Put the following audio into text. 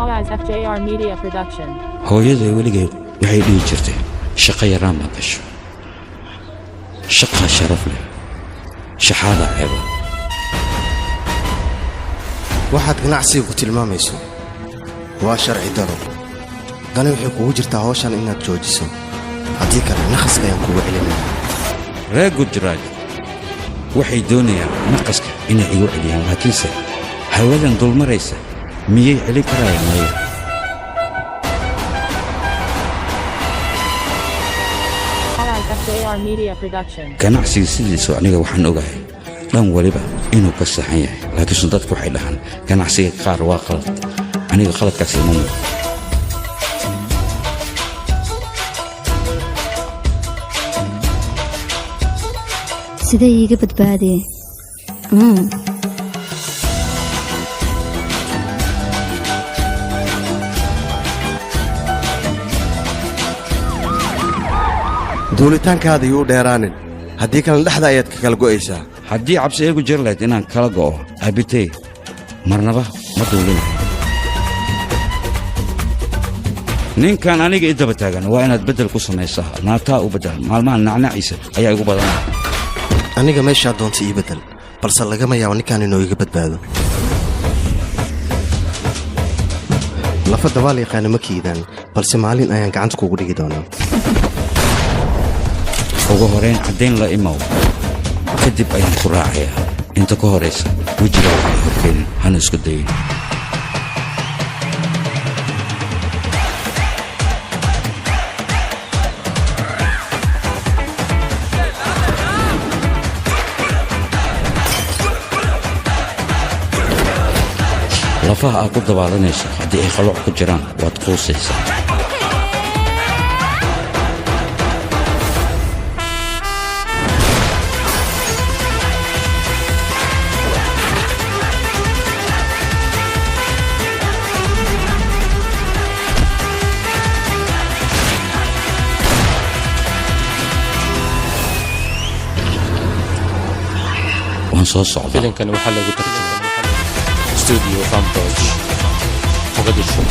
Allies FJR Media Production. Hooyaday weligay waxay dhihi jirtay, "Shaqo yaraan ma gasho, shaqaa sharaf leh, shaxaada ceeba." Waxaad ganacsiga ku tilmaamayso waa sharci daro. Dani waxay kugu jirtaa hawshan inaad joojiso, haddii kale naqaska ayaan kugu celinaya. Reer Gujaraaj waxay doonayaan naqaska inay igu celiyaan, laakiinse hawadan dulmaraysa miyay celin karayaan? Maya. Allies FJR Media Production. Ganacsiga sidiisu aniga waxaan ogahay dhan waliba inuu ka saxan yahay, laakiinse dadku waxay dhahaan ganacsiga qaar waa qalad. Aniga qaladkaasi ima muuqdo. Sidee iiga badbaadiyey? Duulitaankaada yuu dheeraanin, haddii kalena dhexda ayaad ka kala go'aysaa. Haddii cabsi igu jir lahayd inaan kala go'o abitey, marnaba ma duulinahay. Ninkan aniga i daba taagan waa inaad beddel ku samaysaa. Naataa u beddel, maalmaha nacnaciisa ayaa igu badanaya. Aniga meeshaa doonta ii beddel, balse lagama yaabo ninkaan inuu iga badbaado. Lafa dabaal yaqaana ma kiidaan, balse maalin ayaan gacanta kugu dhigi doonaa. Ugu horayn caddayn la imow, kadib ayaan ku raacayaa. Inta ka horaysa wejigaaga ay horkeenin, hana isku dayin. Lafaha aad ku dabaalanayso haddii ay qalooc ku jiraan, waad quusaysaa. Waan soo socdaa. Filimkan waxaa lagu tarjumay Studio Fanboy, Mogadishu.